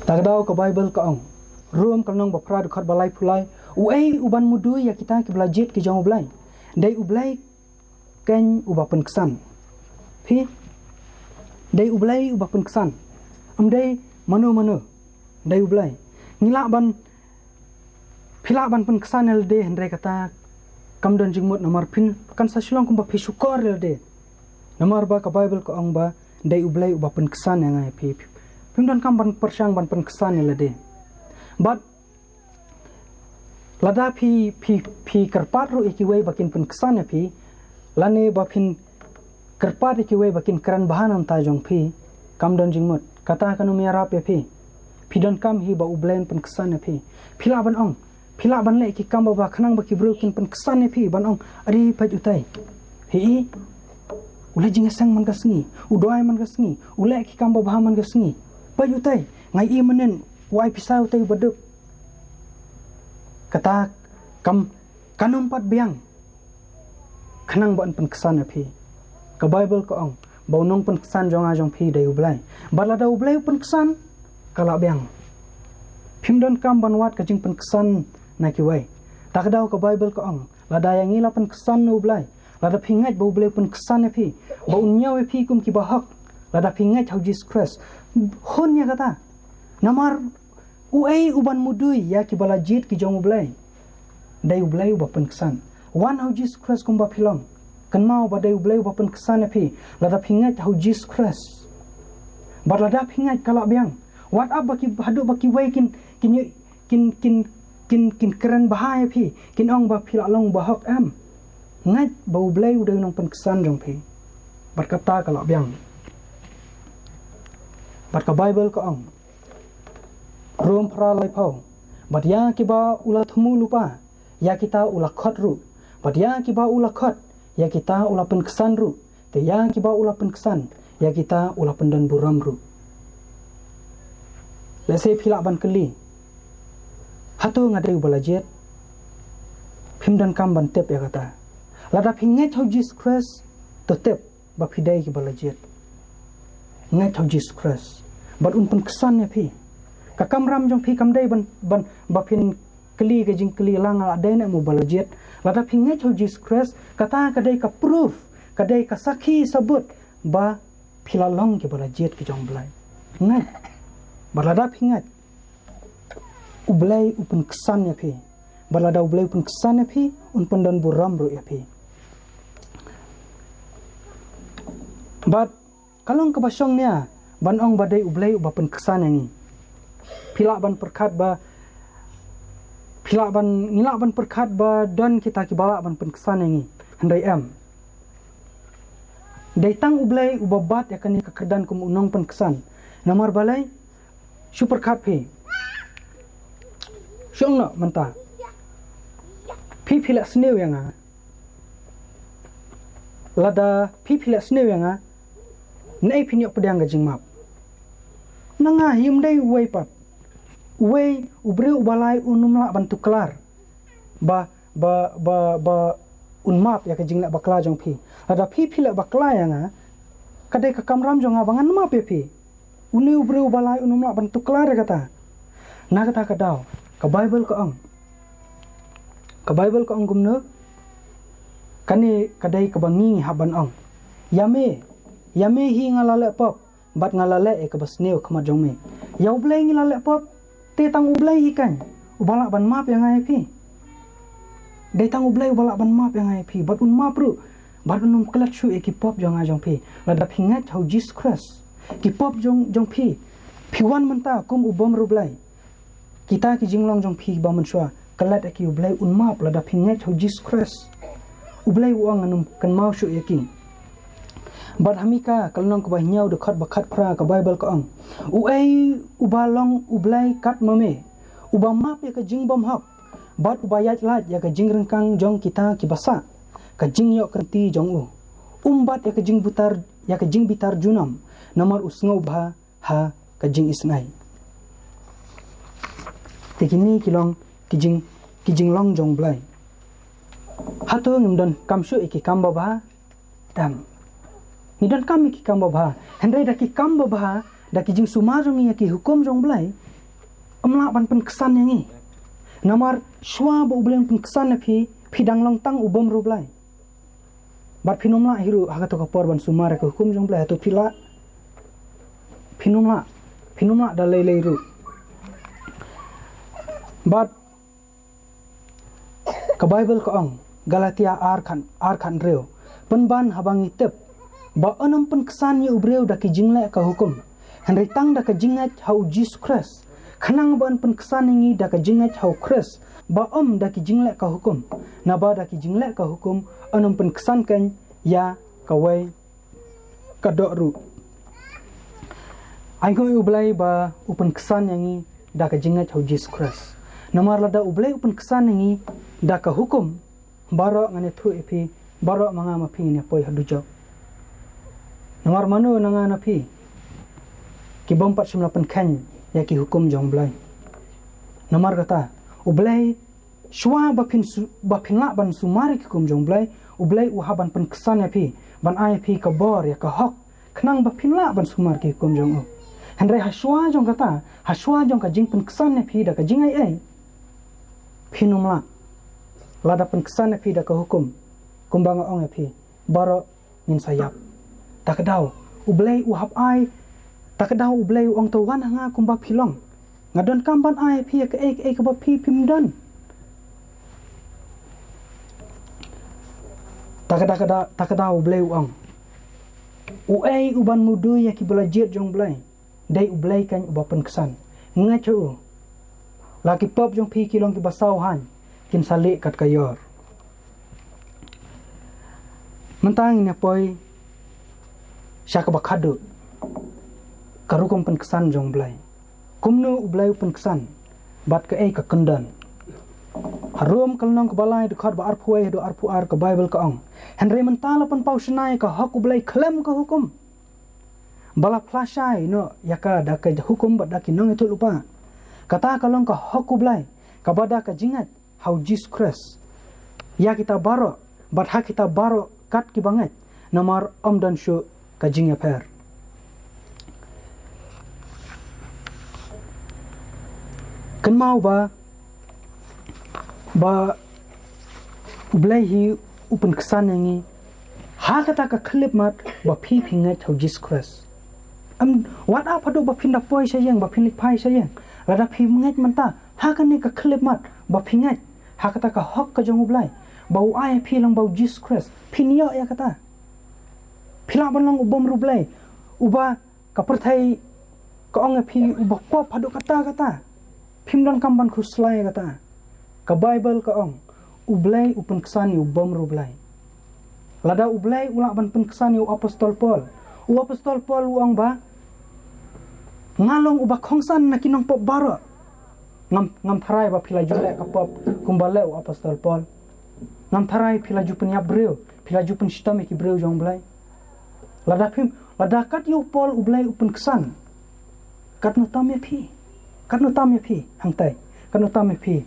Ta ka daw ka Baibl ka ong, Rom ka lynnong ba phra dkhot ba laiphew lai, uei uban mudui ïa kita kiba la jied ki jong U Blei? Dei U Blei keiñ uba pynksan. Phi, dei U Blei uba pynksan, ym dei mano mano, dei U Blei. Ngi lah ban, phi lah ban pynksan ïa lade, hynrei kata kam don jingmut namar phin kan sa shu long kumba phi shukor ïa lade. Namar ba ka Baibl ka ong ba dei U Blei uba pynksan ïa nga ïa phi. Phim donkam ban pyrshang ban pynksan ïa lade. Bad lada phi, phi, phi kyrpad ruh ïa kiwei ba kin pynksan ïa phi, lane ba phin kyrpad ïa kiwei ba kin kren bha na bynta jong phi, kam don jingmut. Kata kan ym ïarap ïa phi. Phi donkam hi ba U Blei un pynksan ïa phi. Phi lah ban ong, phi lah ban leh ki kam babha khnang ba ki briew kin pynksan ïa phi, ban ong, are peit utei, hi i, u leh jingïaseng man ka sngi, u duwai man ka sngi, u leh ki kam babha man ka sngi. Peit utei, nga i mynnin, u ai pisa utei uba duk. Kata kam, kan ym pat biang khnang ba un pynksan ïa phi. Ka Baibl ka ong ba u nongpynksan jong nga jong phi dei U Blei. Bad lada U Blei u pynksan, ka la biang. Phim donkam ban wad ka jingpynksan na kiwei. Ta ka daw ka Baibl ka ong, lada ïa ngi la pynksan na U Blei, lada phi ngeit ba U Blei u pynksan ïa phi, ba un ñiew ïa phi kum kiba hok, lada phi ngeit ha u Jisu Khrist, hun ïa kata. Namar uei uban mudui ïa kiba la jied ki jong U Blei? Dei U Blei uba pynksan. Wan ha u Jisu Khrist kumba phi long. Kynmaw ba dei U Blei uba pynksan ïa phi lada phi ngeit ha u Jisu Khrist. Bad lada phi ngeit ka la biang. Wat ap ba ki, haduh ba kiwei kin, kin, kin, kin, kin kren bha ïa phi, kin ong ba phi la long ba hok, em. Ngeit ba U Blei u dei u nongpynksan jong phi. Bad kata ka la biang. Bad ka Baibl ka ong, Rom phra laiphew, bad ïa kiba u la thmu lypa, ïa kita u la khot ruh, bad ïa kiba u la khot, ïa kita u la pynksan ruh, te ïa kiba u la pynksan, ïa kita u la pyndon burom ruh. Lehse phi lah ban kylli, hato nga dei uba la jied? Phim donkam ban tip ïa kata. Lada phi ngeit ha u Jisu Khrist, to tip ba phi dei kiba la jied. Ngeit ha u Jisu Khrist, bad un pynksan ïa phi. Ka kamram jong phi kam dei ban, ban, ba phin kylli ka jingkylli, la nga la dei ne em uba la jied. Lada phi ngeit ha u Jisu Khrist, kata ka dei ka proof, ka dei ka sakhi sabut ba phi la long kiba la jied ki jong u Blei. Ngeit. Bad lada phi ngeit, u Blei u pynksan ïa phi. Bad lada u Blei u pynksan ïa phi, un pyndonburom ruh ïa phi. Bad ka long kaba shongnia ban ong ba dei u Blei uba pynksan ïa ngi. Phi lah ban pyrkhat ba, phi lah ban, ngi lah ban pyrkhat ba don kita kiba lah ban pynksan ïa ngi. Hynrei em. Dei tang u Blei uba bat ïa kane ka kyrdan kum u nongpynksan. Namar balei? Shu pyrkhat phi. Shu ong noh mynta. Phi phi leh sniew ïa nga. Lada phi phi leh sniew ïa nga, naei phin ïoh pdiang ka jingmap? Na nga hi ym dei uwei pat. Uwei, u briew uba lai un ym lah ban tuklar. Ba, ba, ba un map ïa ka jingleh bakla jong phi. Lada phi phi leh bakla ïa nga, ka dei ka kamram jong nga ba ngan map ïa phi. Une u briew uba lai un ym lah ban tuklar ïa kata. Na kata ka daw, ka Baibl ka ong. Ka Baibl ka ong kumno? Kane ka dei kaba ngi ngi hap ban ong. Ïa me, ïa me hi nga la leh pop, bad nga la leh ïa kaba sniew ha khmat jong me. Ïa u Blei ngi la leh pop, te tang u Blei hi kan uba lah ban map ïa nga ïa phi. Dei tang u Blei uba lah ban map ïa nga ïa phi, bad un map ruh, bad un ym klet shuh ïa ki pop jong nga jong phi. Lada phi ngeit ha u Jisu Khrist, ki pop jong, jong phi, phi wan mynta kum u bym riewblei. Kita ki jinglong jong phi ba mynshuwa, klet ïa ki, u Blei un map lada phi ngeit ha u Jisu Khrist. U Blei u ong ngan ym kynmaw shuh ïa ki. Bad ha Mika ka lynnong kaba hynñiew dkhot ba khatphra, ka Baibl ka ong. Uei uba long u Blei kat ma me, uba map ïa ka jingbymhok, bad uba ïaid lait ïa ka jingryngkang jong kita kiba sah ka jingïoh kynti jong u. Um bat ïa ka jingbitar, ïa ka jingbitar junom, namar u sngewbha ha ka jingisnei. Te kine ki long ki jing, ki jinglong jong u Blei. Hato ngim donkam shuh ïa ki kam babha? Em. Ngi donkam ïa ki kam babha. Hynrei da ki kam babha, da ki jingsumar jong ngi ïa ki hukum jong u Blei, ym lah ban pynksan ïa ngi. Namar shuwa ba u Blei un pynksan ïa phi, phi dang long tang u bym riewblei. Bad phin ym lah hi ruh ha kato ka por ban sumar ïa ka hukum jong u Blei, hato phi lah? Phin ym lah. Phin ym lah da lei lei ruh. Bad ka Baibl ka ong, Galatia ar khat, ar khat hynriew. Pynban haba ngi tip ba un ym pynksan ïa u briew da ki jingleh ka hukum, hynrei tang da ka jingngeit ha u Jisu Khrist. Khnang ba un pynksan ïa ngi da ka jingngeit ha u Khrist, ba ym da ki jingleh ka hukum. Naba da ki jingleh ka hukum, un ym pynksan keiñ ïa kawei ka doh ruh. Ainguh ïa u Blei ba u pynksan ïa ngi da ka jingngeit ha u Jisu Khrist. Namar lada u Blei u pynksan ïa ngi da ka hukum, baroh ngan ïathuh ïa phi, baroh ma nga ma phi ngin ïa poi ha dujok. Namar mano na nga na phi, ki bym pat shym la pynkheiñ ïa ki hukum jong u Blei. Namar kata, u Blei, shuwa ba phin su-, ba phin lah ban sumar ïa ki hukum jong u Blei, u Blei u hap ban pynksan ïa phi, ban ai ïa phi ka bor ïa ka hok, khnang ba phin lah ban sumar ki hukum jong u. Hynrei ha shuwa jong kata, ha shuwa jong ka jingpynksan ïa phi da ka jingaiei, phin ym lah. Lada pynksan ïa phi da ka hukum, kumba nga ong ïa phi, baroh ngin sa ïap. Ta ka daw, u Blei u hap ai, ta ka daw u Blei u ong to wan ha nga kumba phi long. Nga donkam ban ai ïa phi ïa kaei kaei kaba phi phim don. Ta ka daw, ta ka daw, ta ka daw u Blei u ong. Uei uban mudui ïa ki ba la jied jong u Blei? Dei u Blei keiñ uba pynksan. Ngeit ha u. La ki pop jong phi ki long kiba saw haiñ, kin sa lieh kat ka ïor. Mynta ngin ïa poi sha kaba khatduh. Ka rukom pynksan jong u Blei. Kumno u Blei u pynksan? Bad kaei ka kyndon? Ha Rom ka lynnong kaba lai dkhot ba arphew wei haduh arphew ar ka Baibl ka ong. Hynrei mynta la pynpaw shynna ïa ka hok u Blei khlem ka hukum. ba la phla shai noh ïa ka da ka hukum bad da ki nongïathuhlypa. Kata ka long ka hok U Blei, kaba da ka jingngeit ha U Jisu Khrist ïa kita baroh, bad ha kita baroh kat kiba ngeit, namar ym don shuh ka jingïapher. Kynmaw ba, ba U Blei hi u pynksan ïa ngi ha kata ka khyllipmat ba phi phi ngeit ha U Jisu Khrist. Em, wat ap haduh ba phin da poi sha ïing, ba phin leit phai sha ïing. Lada phi ngeit mynta ha kane ka khyllipmat ba phi ngeit ha kata ka hok ka jong U Blei, ba u ai phi lang ba U Jisu Khrist, phin ïoh ïa kata. Phi lah ban long u bym riewblei, uba ka pyrthei ka ong ïa phi uba pop haduh katta katta. Phim donkam ban khuslai ïa kata. Ka Baibl ka ong, U Blei u pynksan ïa u bym riewblei. Lada U Blei u lah ban pynksan ïa u apostol Paul, u apostol Paul u ong ba, nga long uba khongsan na ki nongpop baroh. Ngam, ngam tharai ba phi la ju leh ka pop kumba leh u apostol Paul. Ngam tharai phi la ju pynïap briew, phi la ju pynshitom ïa ki briew jong U Blei. Lada phim, lada kat ïa u Paul U Blei u pynksan, katno tam ïa phi? Katno tam ïa phi hangtai? Katno tam ïa phi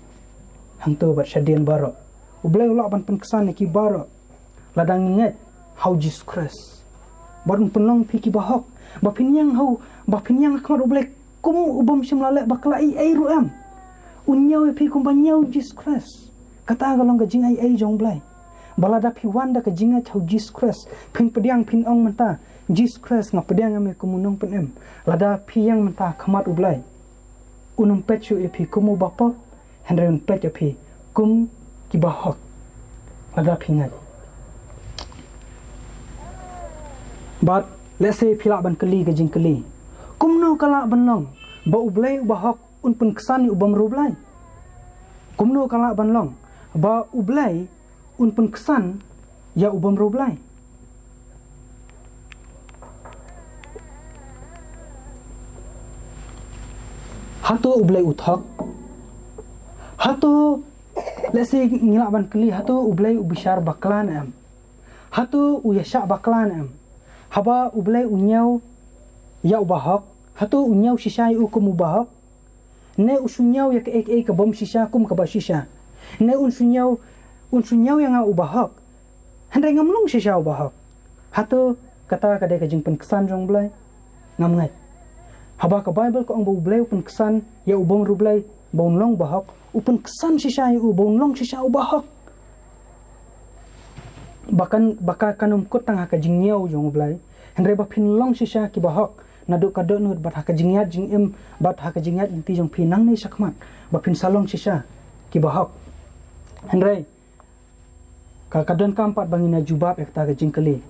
hangto bad shadien baroh? U Blei u lah ban pynksan ïa ki baroh lada ngi ngeit ha U Jisu Khrist. Bad un pynlong phi kiba hok, ba phin ïeng ha u, ba phin ïeng ha khmat U Blei kum u bym shym la leh bakla ei ei ruh em. Un ñiew ïa phi kumba ñiew U Jisu Khrist. Kata ka long ka jingaiei jong U Blei. Ba lada phi wan da ka jingngeit ha U Jisu Khrist, phin pdiang, phin ong mynta, Jisu Khrist, nga pdiang ïa me kum u nongpynim. Lada phi ïeng mynta ha khmat U Blei, un ym peit shuh ïa phi kum uba pop, hynrei un peit ïa phi kum kiba hok lada phi ngeit. Bad lehse phi lah ban kylli ka jingkylli, kumno ka lah ban long ba U Blei uba hok un pynksan ïa u bym riewblei? Kumno ka lah ban long ba U Blei un pynksan ïa u bym riewblei? Hato U Blei u thok? Hato, lehse ngi lah ban kylli, hato U Blei u bishar bakla ne em? Hato u ïashah bakla ne em? Haba U Blei u ñiew ïa uba hok, hato u ñiew shisha ïa u kum uba hok? Ne u shu ñiew ïa kaei kaei ka bym shisha kum kaba shisha? Ne un shu ñiew, un shu ñiew ïa nga uba hok, hynrei ngam long shisha uba hok? Hato kata ka dei ka jingpynksan jong U Blei? Ngam ngeit. Haba ka Baibl ka ong ba U Blei u pynksan ïa u bym riewblei ba un long uba hok, u pynksan shisha ïa u ba un long shisha uba hok. Ba kan, ba ka kan ym kut tang ha ka jingñiew jong U Blei, hynrei ba phin long shisha kiba hok naduh ka dohnud bad ha ka jingïaid jingim bad ha ka jingïaid lynti jong phi nangne shakhmat, ba phin sa long shisha kiba hok. Hynrei ka, ka donkam pat ba ngin ïa jubab ïa kata ka jingkylli.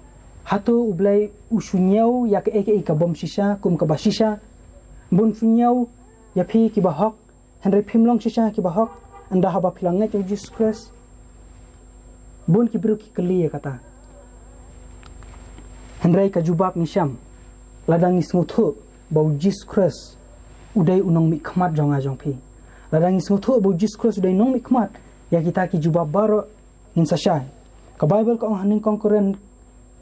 Hato U Blei u shu ñiew ïa kaei kaei ka bym shisha kum kaba shisha? Bun shu ñiew ïa phi kiba hok, hynrei phim long shisha kiba hok ynda haba phi la ngeit ïa U Jisu Khrist? Bun ki briew ki kylli ïa kata. Hynrei ka jubab ngi shem, lada ngi sngewthuh ba U Jisu Khrist u dei u nongmihkhmat jong nga jong phi. Lada ngi sngewthuh ba U Jisu Khrist u dei nongmihkhmat, ïa kita ki jubab baroh ngin sa shai. Ka Baibl ka ong ha Nyngkong Korinth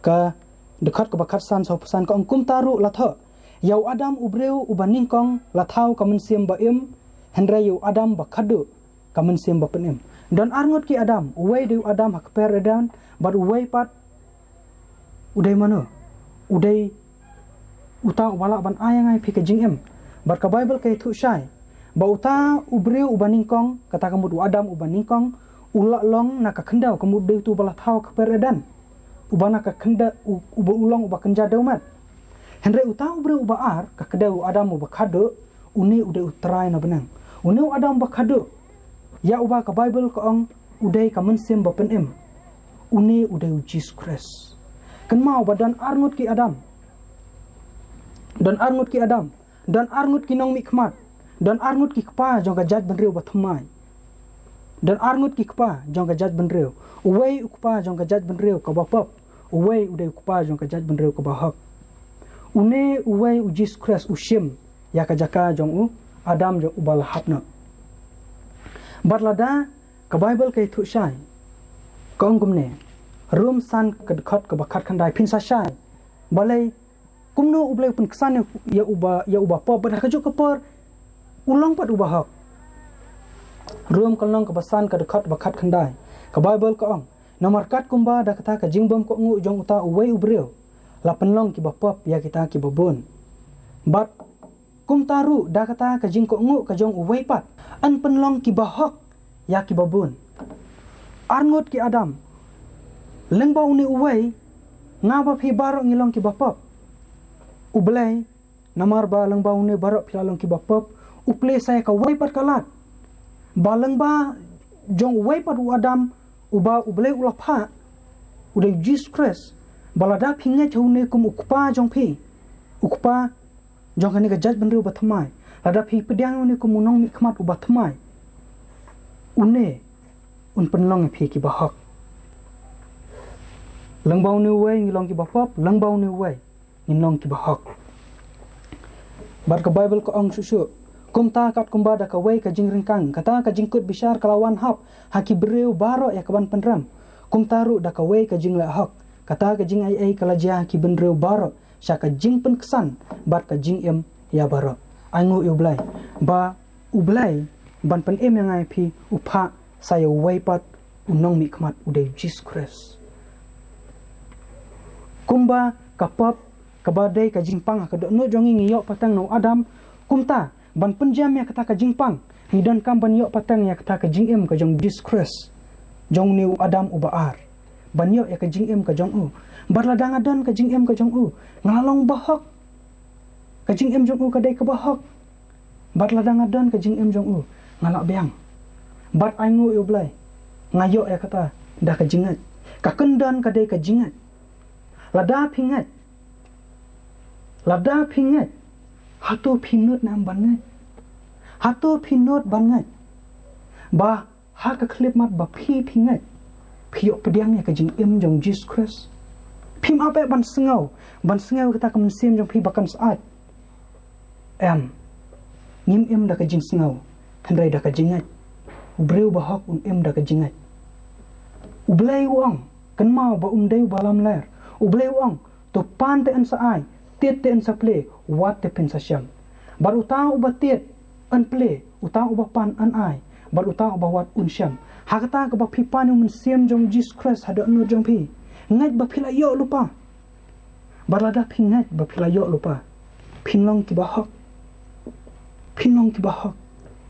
ka dkhot kaba khatsan, saw phew san, ka ong, kumta ruh la thoh, ïa u Adam u briew uba nyngkong la thaw ka mynsiem ba im, hynrei ïa u Adam ba khatduh ka mynsiem ba pynim. Don arngut ki Adam, uwei dei u Adam ha kper Eden, bad uwei pat u dei mano? U dei uta uba lah ban ai ïa nga ïa phi ka jingim. Bad ka Baibl ka ïathuh shai ba uta u briew uba nyngkong, kata ka mut u Adam uba nyngkong, u la long na ka khyndew, ka mut dei uta uba la thaw ha kper Eden, uba na ka khyndew, u-, uba u long uba kynja dewmet. Hynrei uta u briew uba ar, ka kdew u Adam uba khatduh, une u dei u trai na bneng. Une u Adam ba khatduh, ïa uba ka Baibl ka ong u dei ka mynsiem ba pynim, une u dei U Jisu Khrist. Kynmaw ba don arngut ki Adam. Don arngut ki Adam. Don arngut ki nongmihkhmat. Don arngut ki kpa jong ka jaitbynriew ba thymmai. Don arngut ki kpa jong ka jaitbynriew. Uwei u kpa jong ka jaitbynriew kaba pop, uwei u dei u kpa jong ka jaitbynriew kaba hok. Une uwei U Jisu Khrist u shim ïa ka jaka jong u Adam jong uba la hap noh. Bad lada ka Baibl ka ïathuh shai, ka ong kumne, Rom san ka dkhot kaba khatkhyndai, phin sa shai, balei Kumno U Blei u pynksan ïa uba, ïa uba pop, bad ha kajuh ka por u long pat uba hok. Rom ka lynnong kaba san ka dkhot ba khatkhyndai, ka Baibl ka ong, namar katkumba da kata ka jingbymkohnguh jong uta uwei u briew la pynlong kiba pop ïa kita kiba bun, bad kumta ruh da kata ka jingkohnguh ka jong uwei pat yn pynlong kiba hok ïa kiba bun. Arngut ki Adam, lyngba une uwei, nga bad phi baroh ngi long kiba pop. U Blei, namar ba lyngba une baroh phi la long kiba pop, u plie sa ïa kawei pat ka lad, ba lyngba jong uwei pat u Adam, uba U Blei u la phah, u dei Jisu Khrist, ba lada phi ngeit ha une kum u kpa jong phi, u kpa jong kane ka jaitbynriew bathymmai, lada phi pdiang une kum u nongmihkhmat uba thymmai, une un pynlong ïa phi kiba hok. Lyngba une uwei ngi long kiba pop, lyngba une uwei ngin long kiba hok. Bad ka Baibl ka ong shuh shuh, kumta katkumba da kawei ka jingryngkang, kata ka jingkut bishar ka la wan hap ha ki briew baroh ïa kaban pynrem, kumta ruh da kawei ka jingleh hok, kata ka jingaiei ka la jia ha ki bynriew baroh sha ka jingpynksan bad ka jingim ïa baroh. Ainguh ïa U Blei ba U Blei, ban pynim ïa nga ïa phi, u phah sa ïa uwei pat u nongmihkhmat, u dei Jisu Khrist. Kumba ka pop kaba dei ka jingpang ha ka dohnud jong ngi ngi ïoh pateng na u Adam, kumta ban pynjem ïa kata ka jingpang ngi donkam ban ïoh pateng ïa kata ka jingim ka jong Jisu Khrist, jong une u Adam uba ar, ban ïoh ïa ka jingim ka jong u. Bad lada nga don ka jingim ka jong u, nga la long bahok. Ka jingim jong u ka dei kaba hok. Bad lada nga don ka jingim jong u, nga la biang. Bad ainguh ïa U Blei, nga ïoh ïa kata da ka jingngeit. Ka kyndon ka dei ka jingngeit. Lada phi ngeit, lada phi ngeit, hato phi nud ne em ban ngeit? Hato phi nud ban ngeit ba ha ka khyllipmat ba phi phi ngeit, phi ïoh pdiang ïa ka jingim jong Jisu Khrist? Phim ap eh ban sngew, ban sngew kata ka mynsiem jong phi ba kan syaid. Em, ngim im da ka jingsngew, hynrei da ka jingngeit. U briew bahok un im da ka jingngeit. U Blei u ong, kynmaw ba um dei uba lamler. U Blei u ong, to pan te yn sa ai, tied te yn sa plie, wad te phin sa shem. Bad uta uba tied yn plie, uta uba pan yn ai, bad uta uba wad un shem. Ha kata kaba phi pan ïa u mynsiem jong Jisu Khrist ha dohnud jong phi, ngeit ba phi la ïoh lypa. Bad lada phi ngeit ba phi la ïoh lypa, phin long kiba hok. Phin long kiba hok.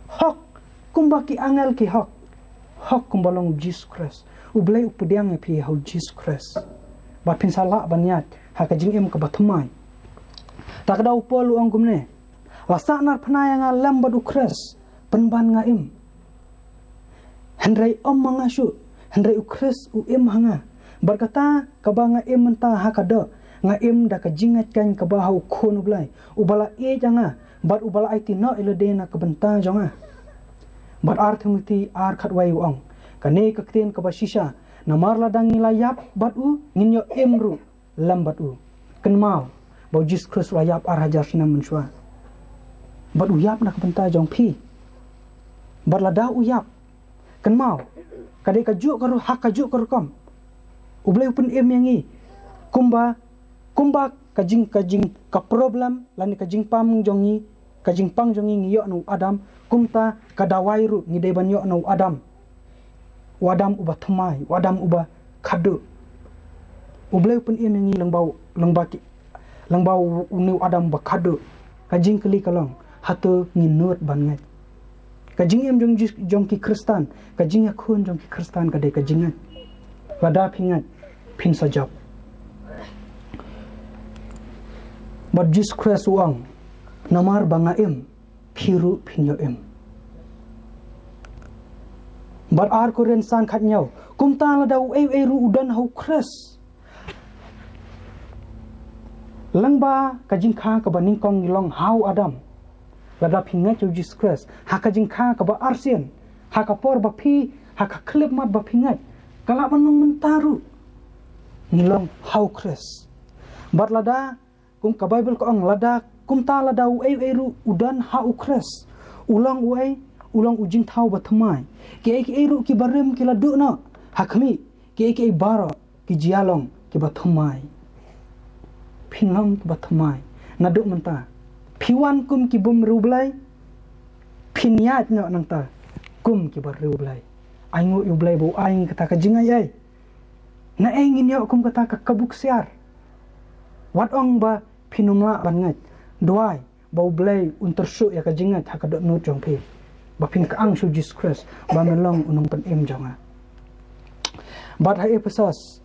Hok kumba ki angel ki hok. Hok kumba long u Jisu Khrist. U Blei u pdiang ïa phi ha u Jisu Khrist, bad phin sa lah ban ïaid ha ka jingim kaba thymmai. Ta ka daw u Paul u ong kumne, la sahnarphna ïa nga lem bad u Khrist, pynban nga im. Hynrei ym ma nga shuh, hynrei u Khrist u im ha nga. Bad kata kaba nga im mynta ha ka doh, nga im da ka jingngeit keiñ kaba ha u Khun u Blei, uba la ïeit ïa nga, bad uba la aiti noh ïa lade na ka bynta jong nga. Bad ar Timothi ar khatwei u ong, kane ka ktien kaba shisha, namar lada ngi la ïap bad u, ngin ïoh im ruh lem bad u. Kynmaw ba u Jisu Khrist u la ïap ar hajar snem mynshuwa. Bad u ïap na ka bynta jong phi. Bad lada u ïap, kynmaw, ka dei kajuh ka ru-, ha kajuh ka rukom. U Blei u pynim ïa ngi kumba, kumba ka jing, ka jing, ka problem lane ka jingpang jong ngi, ka jingpang jong ngi ngi ïoh na u Adam, kumta ka dawai ruh ngi dei ban ïoh na u Adam. U Adam uba thymmai, u Adam uba khadduh. U Blei u pynim ïa ngi lyngba u, lyngba ki, lyngba u, une u Adam uba khadduh. Ka jingkylli ka long, hato ngi nud ban ngeit? Ka jingim jong Jis-, jong ki Khristan, ka jingïakhun jong ki Khristan ka dei ka jingngeit. Lada phi ngeit, phin sa jop. Bad Jisu Khrist u ong, namar ba nga im, phi ruh phin ïoh im. Bad ar Korinth san khathynñiew, kumta lada uei uei ruh u don ha u Khrist, lyngba ka jingkha kaba nyngkong ngi long ha u Adam. Lada phi ngeit ïa u Jisu Khrist ha ka jingkha kaba arsien, ha ka por ba phi, ha ka khyllipmat ba phi ngeit, ka lah ban long mynta ruh ngi long ha u Khrist. Bad lada, kum ka Baibl ka ong, lada, kumta lada uei uei ruh u don ha u Khrist, u long uei, u long u jingthaw ba thymmai. Kiei kiei ruh kiba rim ki la duh noh ha khmih, kiei kiei baroh ki jia long kiba thymmai. phin long kiba thymmai. Naduh mynta phi wan kum ki bym riewblei, phin ïaid noh nangta kum kiba riewblei. Ai nguh ïa U Blei ba u ai ngi kata ka jingai ei. Na ei ngin ïoh kum kata ka kabu ksiar? Wat ong ba phin ym lah ban ngeit. Duwai ba U Blei un tyrsuh ïa ka jingngeit ha ka dohnud jong phi, ba phin kyang sha U Jisu Khrist ba men long u nongpynim jong nga. Bad ha Ephesos,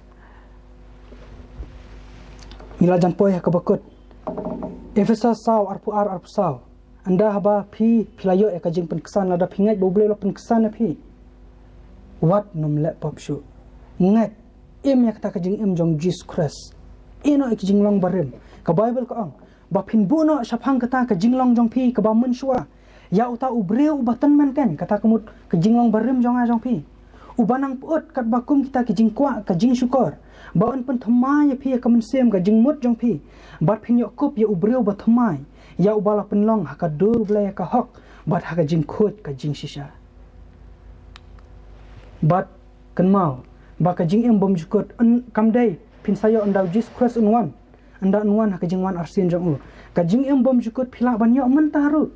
ngi la jan poi ha kaba kut. Ephesos saw, arphew ar, arphew saw. Ynda haba phi, phi la ïoh ïa ka jingpynksan, lada phi ngeit ba U Blei u la pynksan ïa phi, wat nym leh pop shuh. Ngeit, im ïa kata ka jingim jong U Jisu Khrist. Ïeh noh ïa ka jinglong barim. Ka Baibl ka ong ba phin buh noh shaphang kata ka jinglong jong phi kaba mynshuwa ïa uta u briew uba tymmen keiñ, kata ka mut ka jinglong barim jong nga jong phi, uba nang pyut katba kum kita ki jingkwah ka jingshukor, ba un pynthymmai ïa phi ïa ka mynsiem ka jingmut jong phi, bad phin ïoh kup ïa u briew ba thymmai, ïa uba la pynlong ha ka dur Blei ïa ka hok bad ha ka jingkhuid ka jingshisha. Bad kynmaw ba ka jingim bymjukut, yn, kam dei phin sa ïoh ynda U Jisu Khrist un wan, ynda un wan ha ka jingwan arsien jong u. Ka jingim bymjukut phi lah ban ïoh mynta ruh.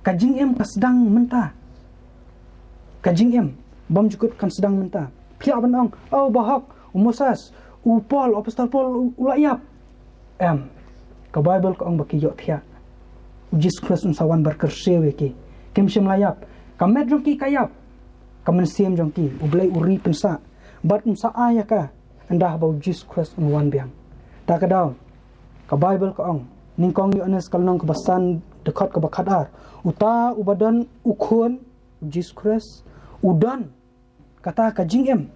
Ka jingim ka sdang mynta. Ka jingim bymjukut kan sdang mynta. Phi lah ban ong, "Oh, bahok, u Moses, u Paul, u Apostol Paul, u, u la ïap." Em. Ka Baibl ka ong ba ki ïohthiah. U Jisu Khrist un sa wan ban kyrsiew ïa ki. Kim shym la ïap. Ka met jong ki ka ïap. Ka mynsiem jong ki, U Blei u ri pynsah. Bad un sa ai ïa ka ynda haba U Jisu Khrist un wan biang. Ta ka daw, ka Baibl ka ong, nyngkong Ïoannis ka lynnong kaba san, dkhot kaba khatar. Uta uba don u Khun, U Jisu Khrist, u don kata ka jingim.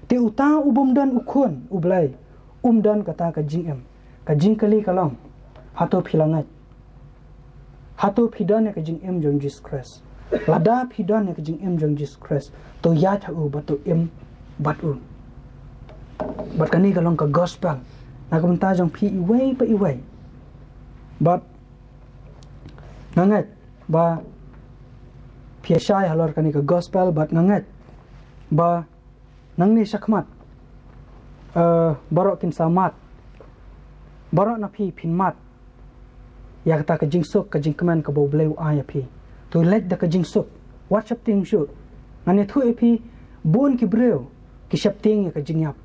Te uta u bym don u Khun U Blei, um don kata ka jingim. Ka jingkylli ka long, hato phi la ngeit? Hato phi don ïa ka jingim jong U Jisu Khrist? Lada phi don ïa ka jingim jong U Jisu Khrist, to ïaid ha u bad to im bad u. Bad kane ka long ka gospel na ka bynta jong phi iwei pa iwei. Bad nga ngeit ba phi ïa shai halor kane ka gospel, bad nga ngeit ba nangne shakhmat, eh, baroh kin sa mad, baroh na phi phin mad ïa kata ka jingsuk ka jingkmen kaba U Blei u ai ïa phi. To leit da ka jingsuk, wat sheptieng shuh. Ngan ïathuh ïa phi, bun ki briew ki sheptieng ïa ka jingïap.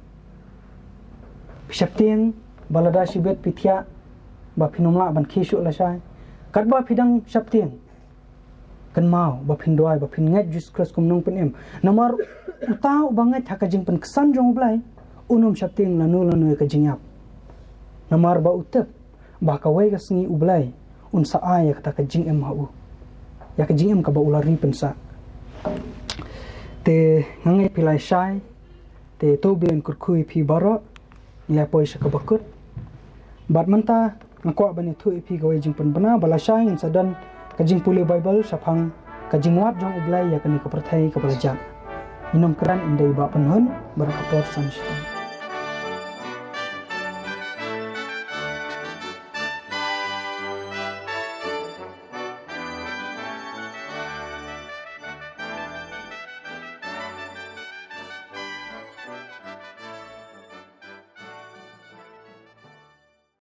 Phi sheptieng ba lada shibit phi thiah ba phin ym lah ban khie shuh lashai? Katba phi dang sheptieng, kynmaw ba phin duwai, ba phin ngeit Jisu Khrist kum nongpynim. Namar uta uba ngeit ha ka jingpynksan jong U Blei, un ym sheptieng lano lano ïa ka jingïap. Namar ba u tip ba kawei ka sngi U Blei un sa ai ïa kata ka jingim ha u, ïa ka jingim kaba u la ri pynsah. Te nga ngeit phi la ïa shai. Te to U Blei un kyrkhu ïa phi baroh. Ngi la poi sha kaba kut. Bad mynta nga kwah ban ïathuh ïa phi kawei jingpynbna, ba lashai ngin sa don ka jingpule Baibl shaphang ka jingwad jong U Blei ïa kane ka pyrthei kaba la jia. Ngi nongkren yn dei Bah Pynhun bad ka por san shiteng.